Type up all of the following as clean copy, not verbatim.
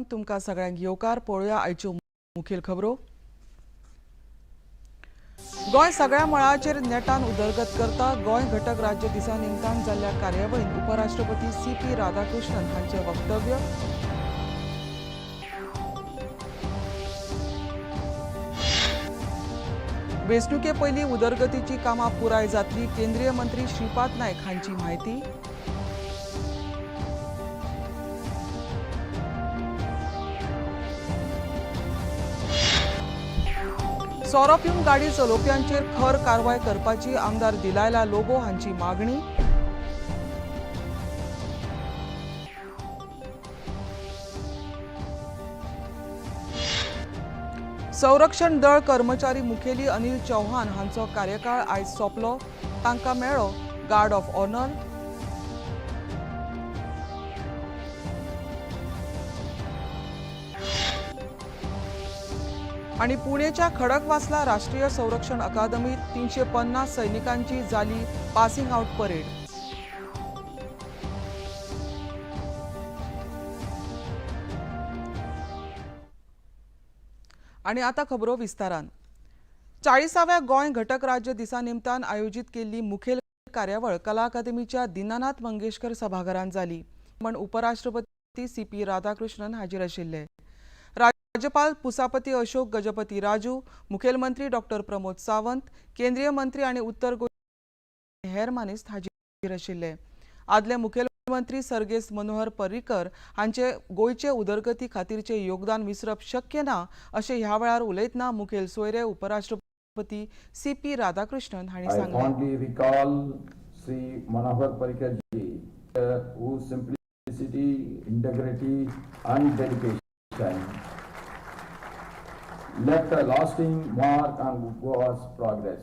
तुमकां सगळ्यांक येवकार. पळोवया आयच्यो मुखेल खबरो. गोंय सगळ्या मळाचेर नेटान उदरगत करता. गोंय घटक राज्य दिसा निमतान जाल्ल्या कार्यावळींत उपराष्ट्रपती सी.पी. राधाकृष्णन हांचें वक्तव्य. वेंचणुके पयलीं उदरगतीची कामां पुराय जातली, केंद्रीय मंत्री श्रीपाद नायक हांची म्हायती. सोरो पिवन गाडी चलोवप्यांचेर खर कारवाय करपाची आमदार दिलायला लोबो हांची मागणी. संरक्षण दळ कर्मचारी मुखेली अनिल चौहान हांचो कार्यकाळ आयज सोंपलो. तांकां मेळ्ळो गार्ड ऑफ ऑनर. आणि पुणेच्या खडकवासला राष्ट्रीय संरक्षण अकादमीत 350 सैनिकांची झाली पासिंग आउट परेड. आणि आता खबरो विस्तारान. 40व्या गोंय घटक राज्य दिसा निमतान आयोजीत केल्ली मुखेल कार्यावळ कला अकादमीच्या दीनानाथ मंगेशकर सभाघरांत जाली. म्हण उपराष्ट्रपती सी.पी. राधाकृष्णन हाजीर आशिल्ले. राज्यपाल पुसापती अशोक गजपती राजू, मुखेलमंत्री डॉक्टर प्रमोद सावंत, केंद्रीय मंत्री आनी उत्तर गोंय हेर मानेस्त हाजीर आशिल्ले. आदले मुखेलमंत्री सर्गेस्त मनोहर पर्रीकर हांचे गोंयचे उदरगती खातीरचे योगदान विसरप शक्य ना अशें ह्या वेळार उलयतना मुखेल सोयरे उपराष्ट्रपती सी.पी. राधाकृष्णन हांणी I सांगलें. fondly recall Sri Manohar Parrikar ji, whose simplicity, integrity and dedication left a lasting mark on Goa's progress.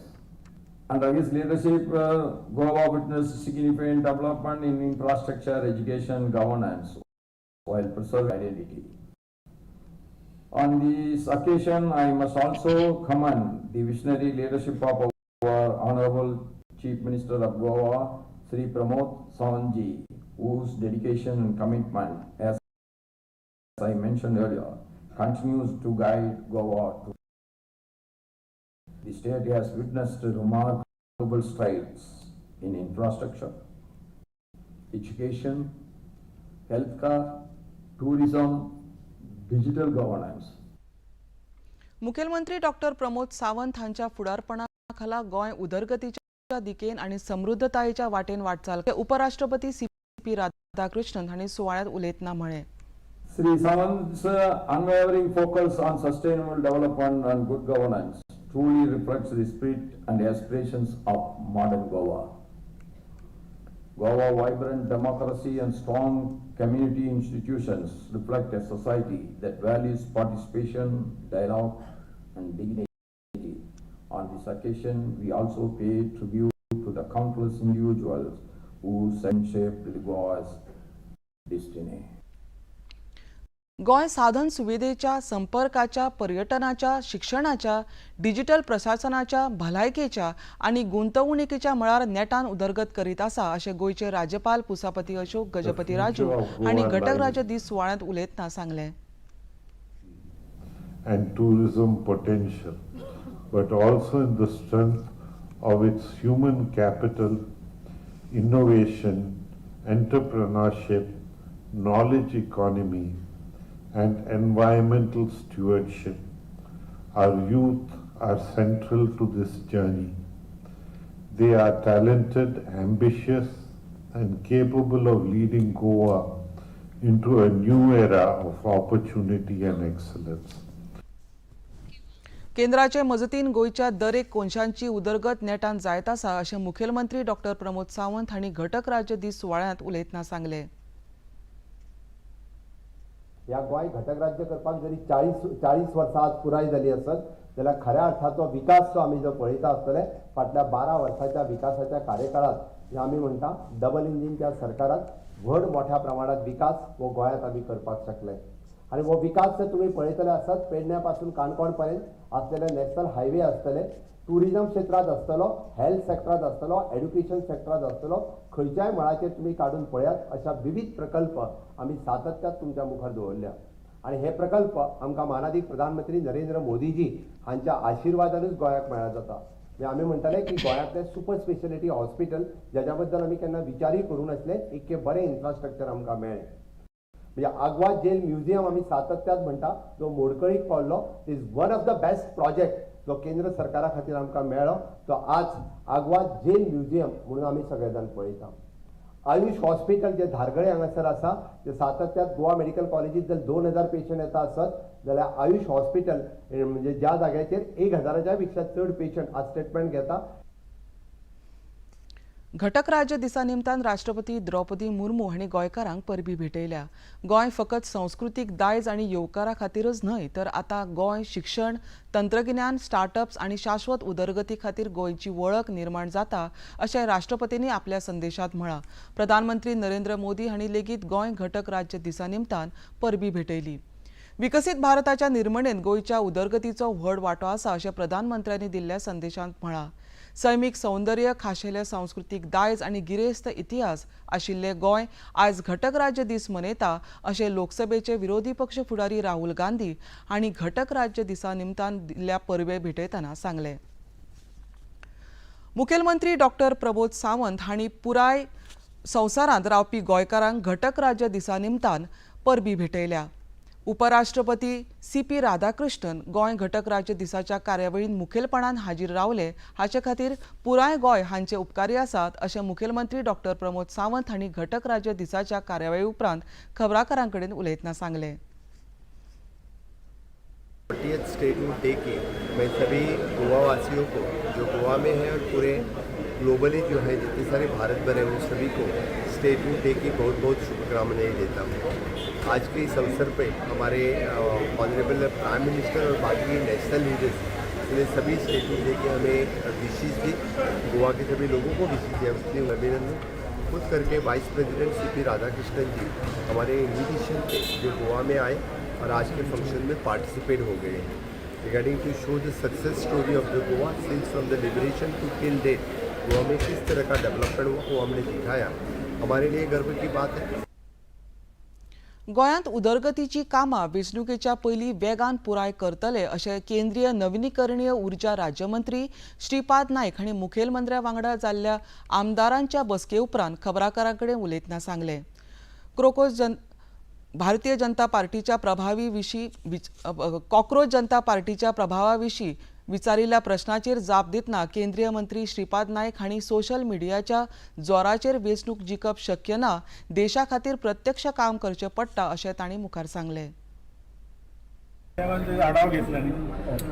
Under his leadership, Goa witnessed significant development in infrastructure, education, governance, while preserving identity. On this occasion, I must also commend the visionary leadership of our Honorable Chief Minister of Goa, Sri Pramod Sawant ji, whose dedication and commitment, as I mentioned earlier, continues to guide Goa. The state has witnessed remarkable strides in infrastructure, education, healthcare, tourism, digital governance. मुखेलमंत्री doctor Pramod Sawant हांच्या फुडारपणा खाला गोंय उदरगतीच्या दिकेन आनी समृद्धतायेच्या वाटेन वाटचाल, उपराष्ट्रपती सी.पी. राधाकृष्णन हांणी सुवाळ्यांत उलयतना म्हळें. Sri Sawant's unwavering focus on sustainable development and good governance truly reflects the spirit and aspirations of modern Goa. Goa vibrant democracy and strong community institutions reflect a society that values participation, dialogue, and dignity. On this occasion, we also pay tribute to the countless individuals who shaped Goa's destiny. Goa साधन सुविधेच्या, संपर्काच्या, पर्यटनाच्या, शिक्षणाच्या, digital प्रशासनाच्या, भलायकेच्या आनी गुंतवणुकीच्या मळार नेटान उदरगत करीत आसा अशें गोंयचे राज्यपाल पुसापती अशोक गजपती राजू हांणी घटक राज्य दीस सुवाळ्यांत उलयतना सांगलें. And tourism potential, but also in the strength of its human capital, innovation, entrepreneurship, knowledge economy, and environmental stewardship. Our youth are central to this journey. They are talented, ambitious, and capable of leading Goa into a new era of opportunity and excellence. केंद्राचे मजतीन गोंयच्या दरेक कोनशांची उदरगत नेटान जायत आसा अशें मुखेलमंत्री डॉक्टर प्रमोद सावंत हांणी घटक राज्य दीस सुवाळ्यांत उलयतना सांगलें. ह्या गोंय घटक राज्य करपाक जरी 40 40 वर्सां आज पुराय जाली आसत जाल्यार खऱ्या अर्थाचो विकास जो आमी जो पळयता आसतले, फाटल्या 12 वर्साच्या विकासाच्या कार्यकाळात, जे आमी म्हणटा डबल इंजिनच्या सरकारात व्हड मोठ्या प्रमाणात विकास हो गोंयांत आमी करपाक शकले. आनी हो विकास जर तुमी पळयतले आसत, पेडण्या पासून काणकोण पर्यंत आसलेले नॅशनल हायवे आसतले, टुरिजम क्षेत्रांत आसतलो, हेल्थ सेक्टरांत आसतलो, एड्युकेशन सेक्टरांत आसतलो, खंयच्याय मळाचेर तुमी काडून पळयात, अशा विविध प्रकल्प आमी सातत्यात तुमच्या मुखार दवरल्या. आनी हे प्रकल्प आमकां मानादीक प्रधानमंत्री नरेंद्र मोदीजी हांच्या आशिर्वादानूच गोंयाक मेळ्ळा जाता. म्हणजे आमी म्हणटाले की गोंयांतलें सुपर स्पेशलिटी हॉस्पिटल ज्याच्या बद्दल आमी केन्ना विचारूय करूं नासले, इतकें बरें इन्फ्रास्ट्रक्चर आमकां मेळ्ळें. म्हणजे आगवाद जेल म्युझियम आमी सातत्यात म्हणटा, जो मोडकळीक पावल्लो, is one of the best project जो केंद्र सरकारा खातीर आमकां मेळ्ळो, तो आज आगवाद जेल म्युझियम म्हणून आमी सगळे जाण पळयता. आयुष हॉस्पिटल जे धारगळे हांगासर आसा, ते सातत्यात गोवा मेडिकल कॉलेजीत जर 2000 पेशंट येता आसत जाल्यार आयुष हॉस्पिटल म्हणजे ज्या जाग्याचेर 1000च्या पेक्षा चड पेशंट आज ट्रिटमेंट घेता. घटक राज्य दिसा निमतान राष्ट्रपती द्रौपदी मुर्मू हांणी गोंयकारांक परबी भेटयल्या. गोंय फकत संस्कृतीक दायज आनी येवकारा खातीरच न्हय, तर आतां गोंय शिक्षण, तंत्रगिन्यान, स्टार्टअप्स आनी शाश्वत उदरगती खातीर गोंयची वळख निर्माण जाता अशें राष्ट्रपतींनी आपल्या संदेशांत म्हळां. प्रधानमंत्री नरेंद्र मोदी हांणी लेगीत गोंय घटक राज्य दिसा निमतान परबी भेटयली. विकसीत भारताच्या निर्मणेंत गोंयच्या उदरगतीचो व्हड वांटो आसा अशें प्रधानमंत्र्यांनी दिल्ल्या संदेशांत म्हळां. सैमीक सौंदर्य, खाशेले सांस्कृतीक दायज आनी गिरेस्त इतिहास आशिल्ले गोंय आयज घटक राज्य दीस मनयता अशें लोकसभेचे विरोधी पक्ष फुडारी राहुल गांधी हांणी घटक राज्य दिसा निमतान दिल्ल्या परबे भेटयतना सांगलें. मुखेलमंत्री डॉक्टर प्रमोद सावंत हांणी पुराय संवसारांत रावपी गोंयकारांक घटक राज्य दिसा निमतान परबी भेटयल्या. उपराष्ट्रपती सी.पी. राधाकृष्णन गोंय घटक राज्य दिसाच्या कार्यावळींत मुखेलपणान हाजीर रावले हाचे खातीर पुराय गोंय हांचे उपकारी आसात अशें मुखेलमंत्री डॉक्टर प्रमोद सावंत हांणी घटक राज्य दिसाच्या कार्यावळी उपरांत खबराकारां कडेन उलयतना सांगलें. 40th statehood day की मैं सभी गोवा वासियों को, जो गोवा में है और पूरे ग्लोबली जो है, जितने सारे भारत बने, उन सभी को स्टेटहुड डे की बहुत बहुत शुभकामनाएं देता हूँ। आज के इस अवसर पे हमारे ऑनरेबल प्राइम मिनिस्टर और बाकी नेशनल लीडर्स ने सभी स्टेटहुड डे के हमें विशेज़ दी, गोवा के सभी लोगों को विशेज़ दिया, उसके लिए अभिनंदन। खुद करके वाइस प्रेसिडेंट सी.पी. राधाकृष्णन जी हमारे इन्विटेशन थे, जो गोवा में आए और आज के फंक्शन में पार्टिसिपेट हो गए हैं, regarding to show the success story of the Goa since from the liberation to till date. Goa में किस तरह का डेवलपमेंट हुआ, वो हमने दिखाया। हमारे लिए गर्व की बात है। गोंयांत उदरगतीची कामां वेंचणुकेच्या पयलीं वेगान पुराय करतले अशें केंद्रीय नविनीकरणीय उर्जा राज्यमंत्री श्रीपाद नायक हांणी मुखेलमंत्र्या वांगडा जाल्ल्या आमदारांच्या बसके उपरांत खबराकारां कडेन उलयतना सांगलें. क्रोकोज जन भारतीय जनता पार्टीच्या प्रभावी विशीं कॉक्रोच जनता पार्टीच्या प्रभावा विशीं विचारिल्ल्या प्रश्नाचेर जाप दितना केंद्रीय मंत्री श्रीपाद नायक हांणी सोशल मिडियाच्या जोराचेर वेंचणूक जिखप शक्य ना, देशा खातीर प्रत्यक्ष काम करचें पडटा अशें तांणी मुखार सांगलें. त्यामध्ये आढावा घेतला न्ही,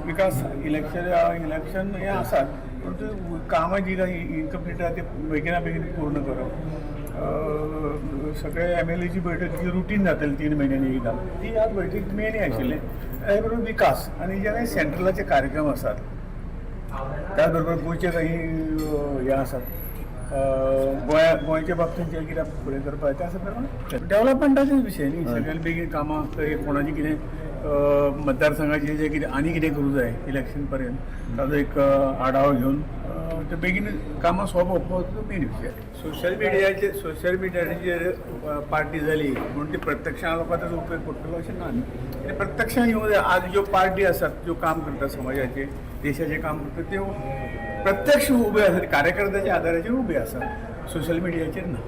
विकास, इलेक्शन इलेक्शन हें आसात, पूण ते कामां जी काही इनकम्प्लीट आहा ते बेगिना बेगीन पूर्ण करप. सगळे एमएलएची बैठक जी रुटीन जातली 3 म्हयन्यांनी एकदां, ती ह्या बैठक मेन आशिल्लें. त्याच बरोबर विकास आनी जे काही सेंट्रलाचे कार्यक्रम आसात, त्याच बरोबर गोंयचे काही हे आसात, गोंयच्या बाबतींत जें कितें फुडें करपाक, त्या संदर्भात डेव्हलपमेंटाचे विशय न्ही. सगळ्यात बेगीन कामां थंय कोणाचें कितें मतदारसंघाचें जें कितें आनी कितें करूं जाय इलेक्शन पर्यंत, ताजो एक आढावो घेवन ते बेगीन कामां सोंपोवप हो मेन विशय. सोशल मिडियाचेर पार्टी जाली म्हणून ती प्रत्यक्षान लोकांक ताचो उपयोग पडटलो अशें ना न्ही. आनी प्रत्यक्षान येवंक जाय. आज ज्यो पार्टी आसात, ज्यो काम करता, समाजाचेर, देशाचें काम करता, त्यो प्रत्यक्ष उबे आसात, कार्यकर्त्याच्या आदाराचेर उबे आसात, सोशल मिडियाचेर ना.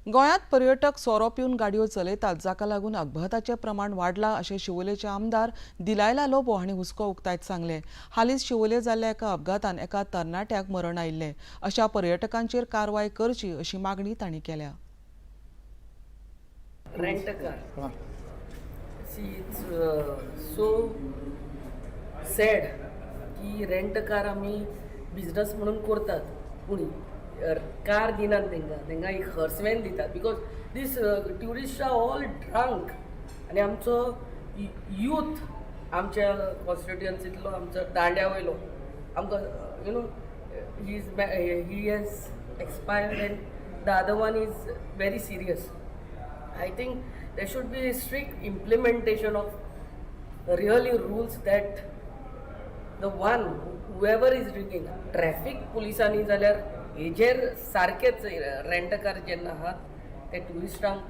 गोंयांत पर्यटक सोरो पिवन गाडयो चलयतात, जाका लागून अपघाताचें प्रमाण वाडलां अशें शिवोलेचे आमदार दिलायला लोबो हांणी हुस्को उक्तायत सांगलें. हालींच शिवोले जाल्ल्या एका अपघातान एका तरणाट्याक मरण आयिल्लें. अशा पर्यटकांचेर कारवाय करची अशी मागणी तांणी केल्या. Rent a car. See, it's so sad की रेंट कार आमी बिजनस म्हणून करतात, पूण कार दिनात तांकां, तांकां एक हर्स व्हॅन दितात, because these tourist are all drunk. आनी आमचो यूथ आमच्या कॉन्स्टिट्युएन्सींतलो, आमचो दांड्या वयलो आमकां, he has expired and the other one is very serious. I think there should be strict implementation of really rules that the one whoever is drinking, traffic पुलिसांनी जाल्यार हेजेर सारकेच rent car जेन्ना आहात ते ट्युरिस्टांक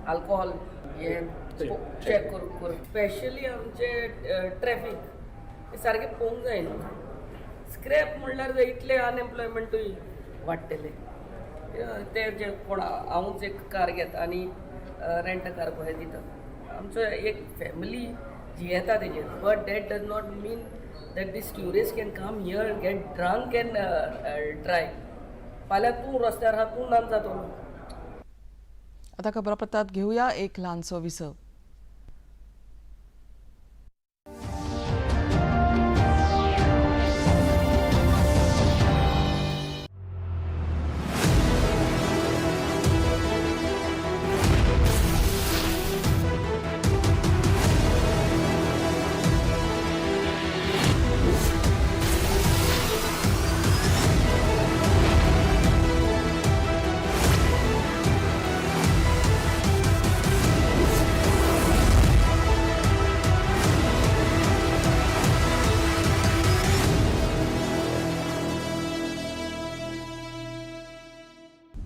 आल्कोहॉल हे चॅक करून specially आमचे traffic सारकें पळोवंक जाय न्हू. स्क्रॅप म्हणल्यार इतलें अनएम्प्लॉयमेंटूय वाडटलें. ते जे कोण हांवूच एक कार घेता आनी रेंट कार कशें दिता, आमचो एक फॅमिली जियेता तेजेर, but that does not mean that these tourist can come here, get drunk and drive. फाल्यां तूं रस्त्यार आहा, तूं नाच जातलो. आता खबरापत्रात घेऊया एक ल्हानसो विसव.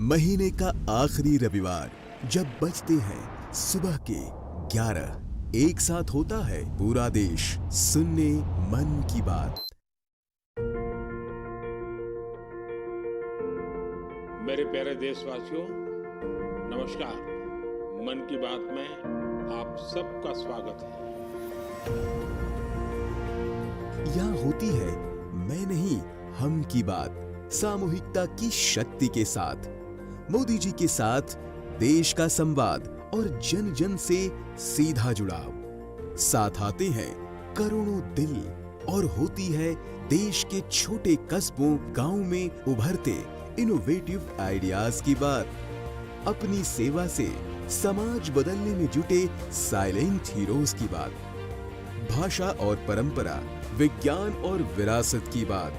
महीने का आखिरी रविवार जब बजते हैं सुबह के 11, एक साथ होता है पूरा देश सुनने मन की बात. मेरे प्यारे देशवासियों, नमस्कार. मन की बात में आप सबका स्वागत है. यहाँ होती है मैं नहीं हम की बात, सामूहिकता की शक्ति के साथ. मोदी जी के साथ देश का संवाद और जन जन से सीधा जुड़ाव. साथ आते हैं करोड़ों दिल और होती है देश के छोटे कस्बों, गांव में उभरते इनोवेटिव आइडियाज की बात. अपनी सेवा से समाज बदलने में जुटे साइलेंट हीरोज की बात. भाषा और परंपरा, विज्ञान और विरासत की बात,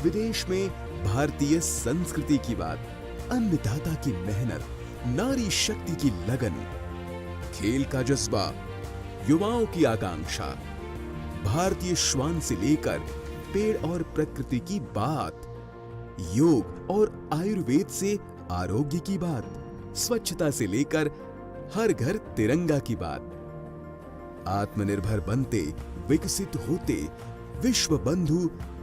विदेश में भारतीय संस्कृति की बात, अन्नदाता की मेहनत, नारी शक्ति की लगन, खेल का जज्बा, युवाओं की आकांक्षा, भारतीय श्वान से लेकर पेड़ और प्रकृति की बात, योग और आयुर्वेद से आरोग्य की बात, स्वच्छता से लेकर हर घर तिरंगा की बात, आत्मनिर्भर बनते, विकसित होते विश्व बंधु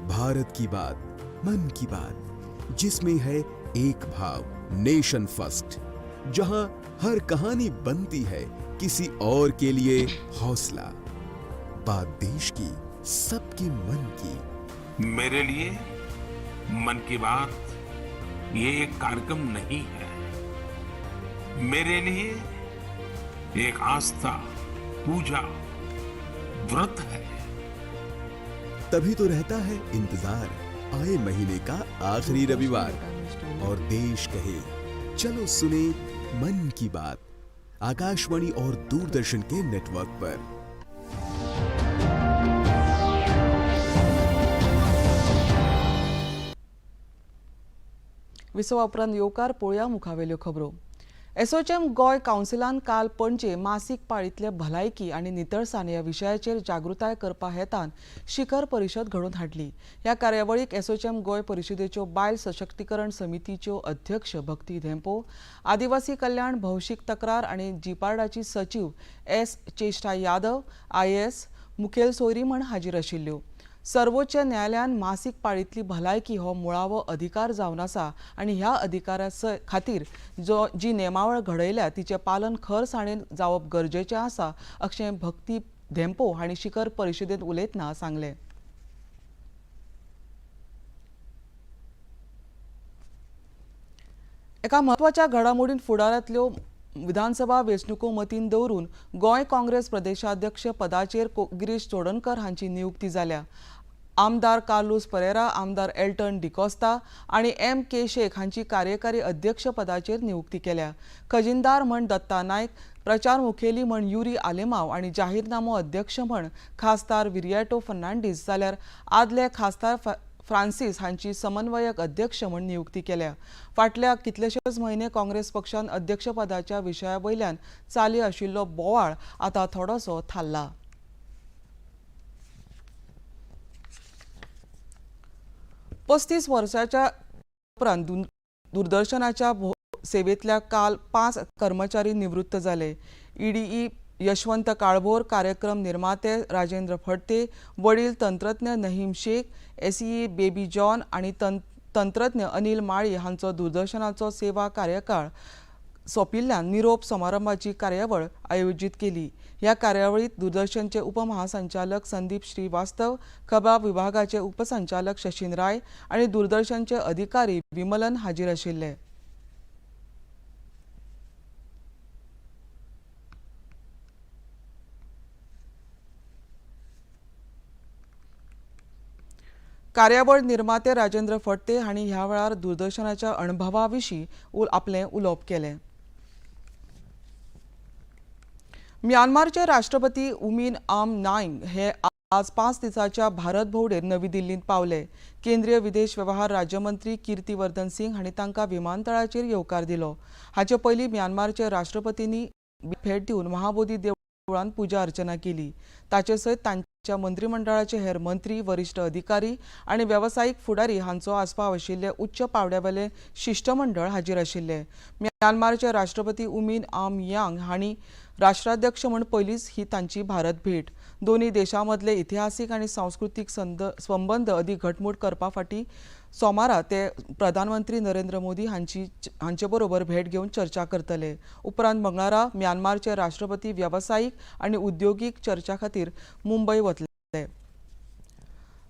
भारत की बात, मन की बात, जिसमें है एक भाव, नेशन फर्स्ट, जहां हर कहानी बनती है किसी और के लिए हौसला. बात देश की, सबके मन की. मेरे लिए मन की बात ये एक कार्यक्रम नहीं है. मेरे लिए एक आस्था, पूजा, व्रत है. तभी तो रहता है इंतजार आए महीने का आखिरी रविवार और देश कहे चलो सुने मन की बात, आकाशवाणी और दूरदर्शन के नेटवर्क पर. विसवा उपरांत येवकार. पळोवया मुखावेल्यो खबरो. एसोचेम गोंय कावन्सिलान काल पणजे मासीक पाळींतले भलायकी आनी नितळसाण ह्या विशयाचेर जागृताय करपा हेतान शिखर परिशद घडोवन हाडली. ह्या कार्यावळीक एसोचेम गोंय परिशदेच्यो बायल सशक्तीकरण समितीच्यो अध्यक्ष भक्ती धेंपो, आदिवासी कल्याण, भौशीक तक्रार आनी जिपार्डाची सचीव एस चेष्टा यादव आयएएस मुखेल सोयरी म्हण हाजीर आशिल्ल्यो. सर्वोच्च न्यायालयान मासीक पाळींतली भलायकी हो मुळावो अधिकार जावन आसा आनी ह्या अधिकारा खातीर जो जी नेमावळ घडयल्या तिचें पालन खरसाणेन जावप गरजेचें आसा, अशें भक्ती धेंपो हांणी शिखर परिशदेंत उलयतना सांगलें. एका म्हत्वाच्या घडामोडीन फुडारांतल्यो विधानसभा वेंचणुको मतीन दवरून गोंय काँग्रेस प्रदेशाध्यक्ष पदाचेर गिरीश चोडणकर हांची नियुक्ती जाल्या. आमदार कार्लूस परेरा, आमदार एल्टन डिकोस्ता आनी एम के शेख हांची कार्यकारी अध्यक्ष पदाचेर नियुक्ती केल्या. खजिनदार म्हण दत्ता नायक, प्रचार मुखेली म्हण युरी आलेमाव आनी जाहीरनामो अध्यक्ष म्हण खासदार विरियाटो फर्नांडीस, जाल्यार आदले खासदार फ्रांसीस हांची समन्वयक अध्यक्ष म्हण नियुक्ती केल्या. फाटल्या कितलेशेच म्हयने काँग्रेस पक्षान अध्यक्षपदाच्या विशया वयल्यान चाली आशिल्लो बोवाळ आतां थोडोसो थारला. 35 वर्साच्या उपरांत दूरदर्शनाच्या सेवेंतल्या काल 5 कर्मचारी निवृत्त जाले. ईडीई यशवंत काळभोर, कार्यक्रम निर्माते राजेंद्र फडते, वडील तंत्रज्ञ नहीम शेख, एसई बेबी जॉन आनी तंत्रज्ञ अनिल माळी हांचो दूरदर्शनाचो सेवा कार्यकाळ सोंपिल्ल्यान निरोप समारंभाची कार्यावळ आयोजीत केली. ह्या कार्यावळीत दूरदर्शनचे उपमहासंचालक संदीप श्रीवास्तव, खबरां विभागाचे उपसंचालक शशीन राय आनी दूरदर्शनचे अधिकारी विमलन हाजीर आशिल्ले. कार्यावळ निर्माते राजेंद्र फडते हांणी ह्या वेळार दूरदर्शनाच्या अणभवा विशीं आपलें उलोवप केलें. म्यानमारचे राष्ट्रपती उमीन आम नायंग हे आज 5 दिसांच्या भारत भोंवडेर नवी दिल्लींत पावले. केंद्रीय विदेश व्यवहार राज्यमंत्री कीर्तिवर्धन सिंग हांणी तांकां विमानतळाचेर येवकार दिलो. हाचे पयलीं म्यानमारचे राष्ट्रपतींनी भेट दिवन महाबोधी देवळांत पुजा अर्चना केली. ताचे सयत तांच्या मंत्रीमंडळाचे हेर मंत्री, वरिश्ठ अधिकारी आनी वेवसायीक फुडारी हांचो आस्पाव आशिल्ले उच्च पांवड्यावेले शिश्टमंडळ हाजीर आशिल्ले. म्यानमारचे राष्ट्रपती उमीन आम यांग हांणी राष्ट्राध्यक्ष म्हूण पयलींच ही तांची भारत भेट. दोनूय देशां मदले इतिहासीक आनी सांस्कृतीक संबंद अदीक घटमूट करपा फाटीं सोमारा ते प्रधानमंत्री नरेंद्र मोदी हांचे बरोबर भेट घेवन चर्चा करतले. उपरांत मंगळारा म्यानमारचे राष्ट्रपती वेवसायीक आनी उद्योगीक चर्चा खातीर मुंबय वतले.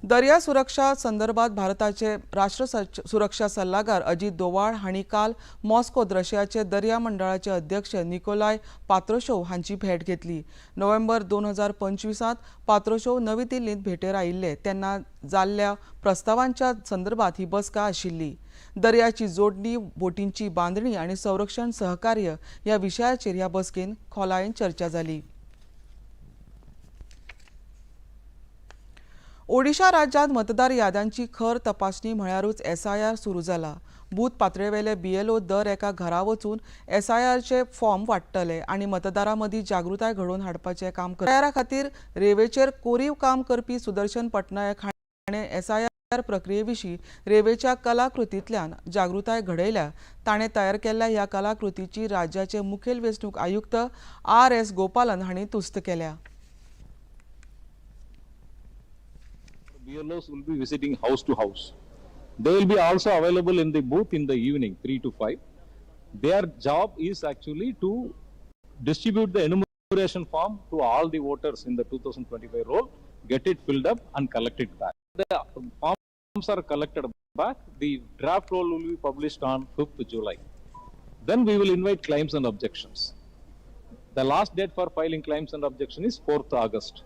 दर्या सुरक्षा संदर्भात भारताचे राष्ट्र सुरक्षा सल्लागार अजित दोवाळ हांणी काल मॉस्कोत रशियाचे दर्या मंडळाचे अध्यक्ष निकोलाय पात्रोशोव हांची भेट घेतली. नोव्हेंबर 2025 पात्रोशोव नवी दिल्लींत भेटेर आयिल्ले तेन्ना जाल्ल्या प्रस्तावांच्या संदर्भात ही बसका आशिल्ली. दर्याची जोडणी, बोटींची बांदणी आनी संरक्षण सहकार्य ह्या विशयाचेर ह्या बसकेन खोलायेन चर्चा जाली. ओडिशा राज्यांत मतदार याद्यांची खर तपासणी म्हळ्यारूच एसआयआर सुरू जाला. बूथ पातळेवेले बीएलओ दर एका घरा वचून एसआयआरचे फॉर्म वांट्टले आनी मतदारां मदीं जागृताय घडोवन हाडपाचें काम करतले. एसआयआरा खातीर रेवेचेर कोरीव काम करपी सुदर्शन पटनायक हाणें एसआयआर प्रक्रिये विशीं रेवेच्या कलाकृतींतल्यान जागृताय घडयल्या. ताणें तयार केल्ल्या ह्या कलाकृतीची राज्याचे मुखेल वेंचणूक आयुक्त आर.एस. गोपालन हांणी तुस्त केल्या. BLOs will be visiting house to house. They will be also available in the booth in the evening, 3 to 5. Their job is actually to distribute the enumeration form to all the voters in the 2025 roll, get it filled up and collect it back. The forms are collected back. The draft roll will be published on 5th July. Then we will invite claims and objections. The last date for filing claims and objection is 4th August.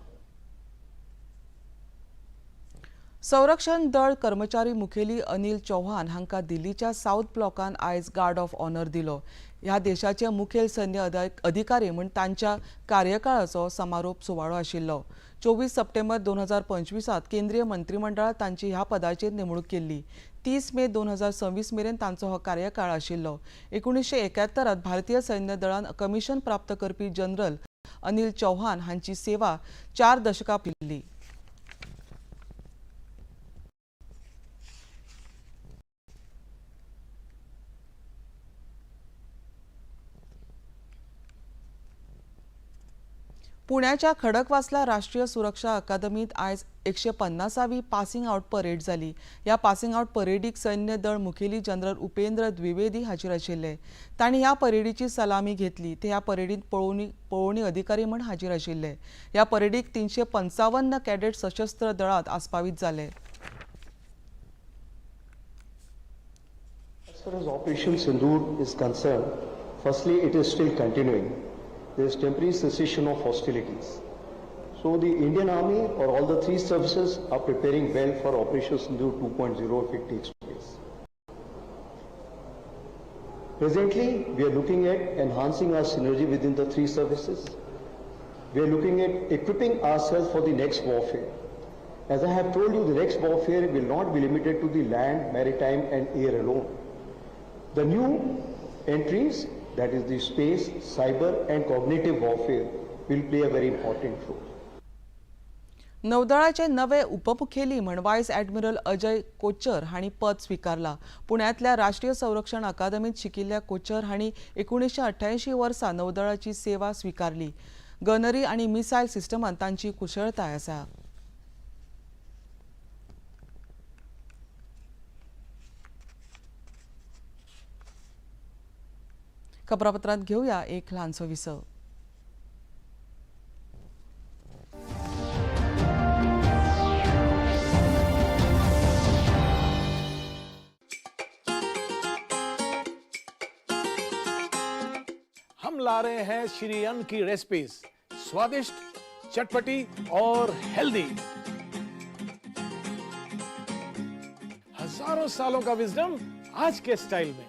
संरक्षण दळ कर्मचारी मुखेली अनिल चौहान हांकां दिल्लीच्या south ब्लॉकान आयज guard of owner दिलो. ह्या देशाचे मुखेल सैन्य अधिकारी म्हूण तांच्या कार्यकाळाचो समारोप सुवाळो आशिल्लो. 24 सप्टेंबर 2025 केंद्रीय मंत्रिमंडळात तांची ह्या पदाचेर नेमणूक केल्ली. 30 मे 2026 मेरेन तांचो हो कार्यकाळ आशिल्लो. 1971 भारतीय सैन्य दळान कमिशन प्राप्त करपी जनरल अनिल चौहान हांची सेवा 4 दशकां पिल्ली. पुण्याच्या खडकवासला राष्ट्रीय सुरक्षा अकादमीत आयज 150वी पासिंग आउट परेड जाली. ह्या पासिंग आउट परेडीक सैन्य दळ मुखेली जनरल उपेंद्र द्विवेदी हाजीर आशिल्ले. तांणी ह्या परेडीची सलामी घेतली. ते ह्या परेडीत पळोवणी अधिकारी म्हूण हाजीर आशिल्ले. ह्या परेडीक 355 कॅडेट सशस्त्र दळांत आस्पावीत जाले. As far as Operation Sindoor is concerned, firstly it is still continuing. There is temporary cessation of hostilities. So the Indian Army or all the three services are preparing well for Operation Sindoor 2.0 if it takes place. Presently, we are looking at enhancing our synergy within the three services. We are looking at equipping ourselves for the next warfare. As I have told you, the next warfare will not be limited to the land, maritime and air alone. The new entries, that is the space, cyber and cognitive warfare, will play a very important role. नौदळाचे नवे उपमुखेली म्हण vice admiral Ajay कोचर हांणी पद स्विकारला. पुण्यांतल्या राष्ट्रीय संरक्षण अकादमीत शिकिल्ल्या कोचर हांणी 1988 वर्सा नौदळाची सेवा स्विकारली. गनरी आनी मिसायल सिस्टमांत तांची कुशळताय आसा. खबरापत्रांत घेवया एक ल्हानसो विसव. हम ला रहे हैं श्री अन्न की रेसिपीज, स्वादिष्ट, चटपटी और हेल्दी। हजारों सालों का विजडम आज के स्टाइल में।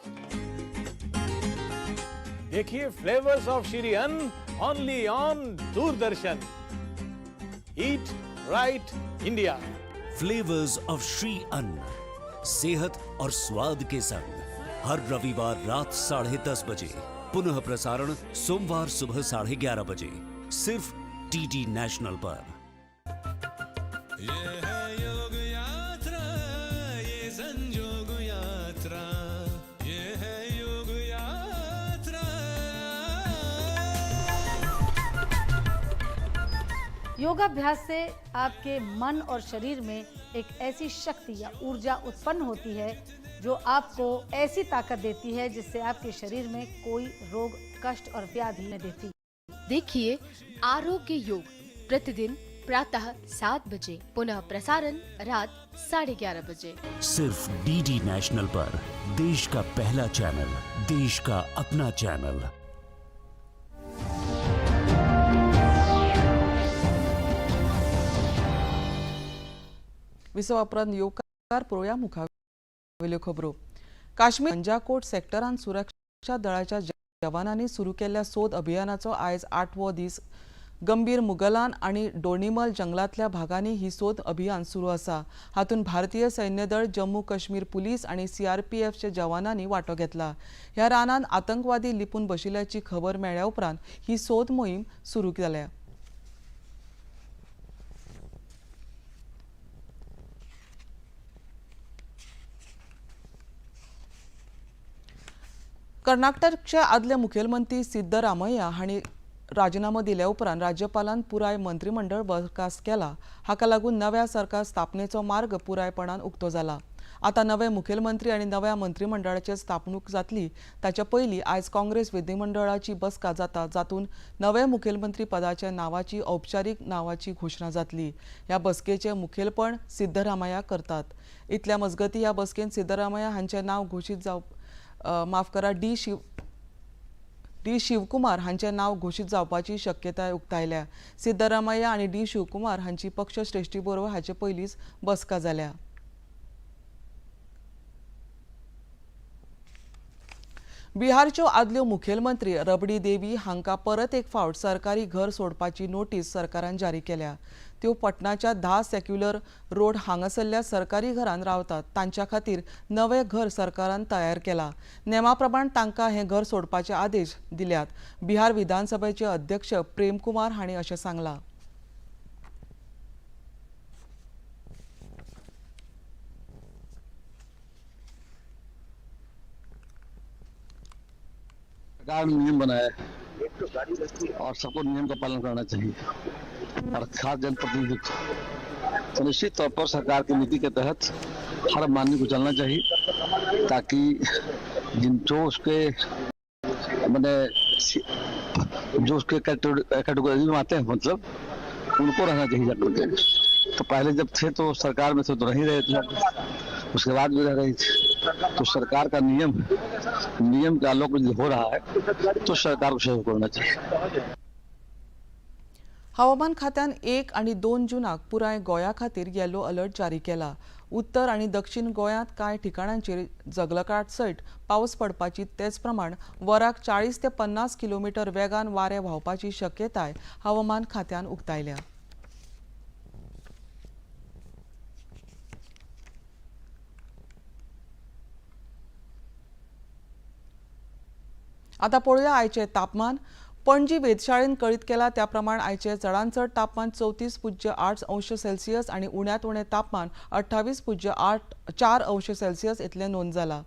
देखिए flavours of Shri Anna only on Doordarshan. Eat right India. Flavours of Shri Anna, सेहत और स्वाद के संग, हर रविवार रात 10:30 बजे, पुनः प्रसारण सोमवार सुबह 11:30 बजे, सिर्फ डीडी नेशनल पर। ये है योग यात्रा, ये संजोग यात्रा, ये है योग यात्रा। योगाभ्यास से आपके मन और शरीर में एक ऐसी शक्ति या ऊर्जा उत्पन्न होती है जो आपको ऐसी ताकत देती है जिससे आपके शरीर में कोई रोग, कष्ट और व्याधि नहीं देती। देखिए आरोग्य योग प्रतिदिन प्रातः 7 बजे, पुनः प्रसारण रात 11:30 बजे, सिर्फ डीडी नेशनल पर। देश का पहला चैनल, देश का अपना चैनल। विसवा उपरांत येवकार पळोवया मुखावेल्यो खबरो. काश्मीर अंजाकोट सेक्टरान सुरक्षा दळाच्या जवानांनी सुरू केल्ल्या सोद अभियानाचो आयज 8वो दीस. गंभीर मुगलान आनी डोणीमल जंगलांतल्या भागांनी ही सोद अभियान सुरू आसा. हातूंत भारतीय सैन्य दळ, जम्मू काश्मीर पुलीस आनी सीआरपीएफच्या जवानांनी वांटो घेतला. ह्या रानांत आतंकवादी लिपून बशिल्ल्याची खबर मेळ्ळ्या उपरांत ही सोद मोहीम सुरू जाल्या. कर्नाटकचे आदले मुखेलमंत्री सिद्धरामय्या हांणी राजीनामो दिल्या उपरांत राज्यपालान पुराय मंत्रिमंडळ बरखास्त केला. हाका लागून नव्या सरकार स्थापनेचो मार्ग पुरायपणान उक्तो जाला. आतां नवे मुखेलमंत्री आनी नव्या मंत्रिमंडळाची स्थापणूक जातली. ताच्या पयलीं आयज काँग्रेस विधीमंडळाची बसका जाता, जातून नवे मुखेलमंत्री पदाच्या नावाची औपचारीक नावाची घोशणा जातली. ह्या बसकेचें मुखेलपण सिद्धरामय्या करतात. इतल्या मजगतीं ह्या बसकेंत सिद्धरामय्या हांचें नांव घोशीत जावप माफ करा डी शिवकुमार हांचें नांव घोशीत जावपाची शक्यताय उक्तायल्या. सिद्धरामय्या आनी डी शिवकुमार हांची पक्ष श्रेष्ठी बरोबर हाचे पयलींच बसका जाल्या. बिहारच्यो आदल्यो मुखेलमंत्री रबडी देवी हांकां परत एक फावट सरकारी घर सोडपाची नोटीस सरकारान जारी केल्या. त्यो पटनाच्या 10 सेक्युलर रोड हांगासरल्या सरकारी घरान रावतात. तांच्या खातीर नवें घर सरकारान तयार केला. नेमा प्रमाण तांकां हें घर सोडपाचे आदेश दिल्यात. बिहार विधानसभेचे अध्यक्ष प्रेमकुमार हांणी अशें सांगलां. सरकार ने नियम बनाया है और सबको नियम का पालन करना चाहिए और खास जनप्रतिनिधि को। तो निश्चित तौर पर सरकार की नीति के तहत हर माननीय को चलना चाहिए ताकि जिन जो उसके मैंने जो उसके कैटेगरी में आते हैं, मतलब उनको रहना चाहिए जाकर के। तो पहले जब थे तो सरकार में थे तो रह ही रहे थे, उसके बाद भी रह रही थी। तो सरकार का नियम नियम का आलोक हो रहा है तो सरकार को सहयोग करना चाहिए। हवामान खात्यान 1 आणि 2 जूनाक पुराय गोंया खातीर येलो अलर्ट जारी केला. उत्तर आणि दक्षिण गोंयांत कांय ठिकाणांचेर जगलकाट सयत पावस पडपाची, तेच प्रमाण वराक 40 ते 50 किलोमिटर वेगान वारें व्हांवपाची शक्यताय हवामान खात्यान उक्तायल्या. आतां पळोवया आयचें तापमान. पणजी वेधशाळेन कळीत केला त्या प्रमाण आयचें चडांत चड तापमान 34.8 अंश सेल्सियस आनी उण्यांत उणें तापमान 28.4 अंश सेल्सियस इतलें नोंद जालां.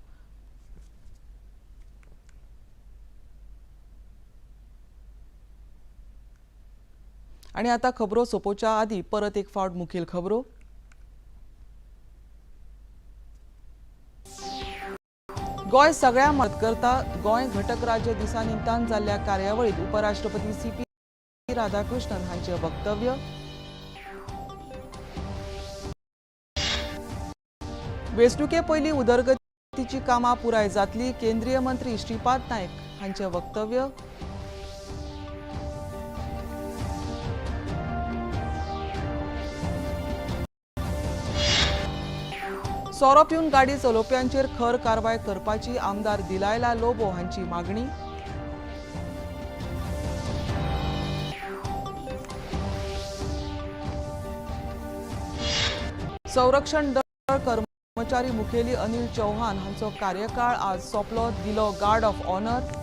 आनी आतां खबरो सोंपोवच्या आदीं परत एक फावट मुखेल खबरो. गोंय सगळ्या मदत करता. गोंय घटक राज्य दिसा निमतान जाल्ल्या कार्यावळीत उपराष्ट्रपती सीपी राधाकृष्णन हांचे वक्तव्य. वेंचणुके पयलीं उदरगतीची कामां पुराय जातली, केंद्रीय मंत्री श्रीपाद नायक हांचे वक्तव्य. सोरो पिवन गाडी चलोवप्यांचेर खर कारवाय करपाची आमदार दिलायला लोबो हांची मागणी. संरक्षण दळ कर्मचारी मुखेली अनिल चौहान हांचो कार्यकाळ आज सोंपलो, दिलो गार्ड ऑफ ऑनर.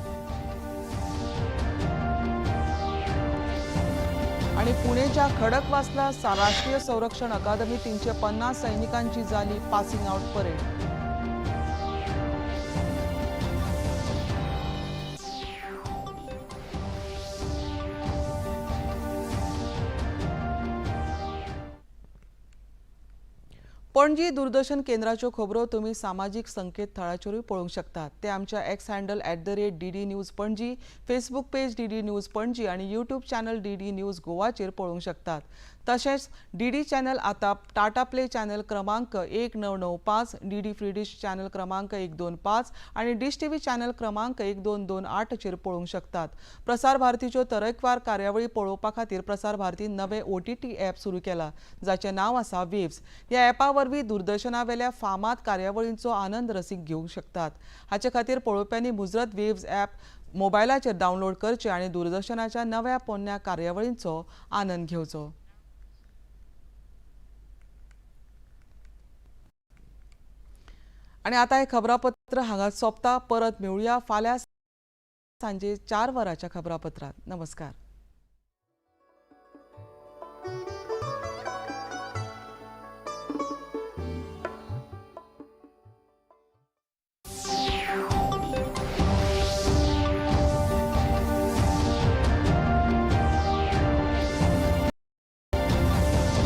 आणि पुणेच्या खडकवासला राष्ट्रीय संरक्षण अकादमी 350 सैनिकांची झाली passing out parade. Panaji Doordarshan केंद्राच्यो खबरो तुमी सामाजीक संकेतथळाचेरूय पळोवंक शकतात. ते आमच्या X handle @DD News Panaji, Facebook page DD News Panaji आनी यूट्यूब चॅनल DD news गोवाचेर पळोवंक शकतात. तशेंच DD channel आतां टाटा प्ले चॅनल क्रमांक 1995, DD free डिश चॅनल क्रमांक 125 आनी डिश टीव्ही चॅनल क्रमांक 1228चेर पळोवंक शकतात. प्रसार भारतीच्यो तरेकवार कार्यावळी पळोवपा खातीर प्रसार भारतीन नवे OTT app सुरू केला, जाचें नांव आसा वेव्स. ह्या ॲपा वरवीं दूरदर्शनावेल्या फामाद कार्यावळींचो आनंद रसीक घेवंक शकतात. हाचे खातीर पळोवप्यांनी मुजरत वेव्स ॲप मोबायलाचेर डावनलोड करचें आनी दूरदर्शनाच्या नव्या पोन्न्या कार्यावळींचो आनंद घेवचो. आनी आतां हें खबरापत्र हांगा सोंपता. परत मेळुया फाल्यां सांजे 4 वरांच्या खबरापत्रांत. नमस्कार.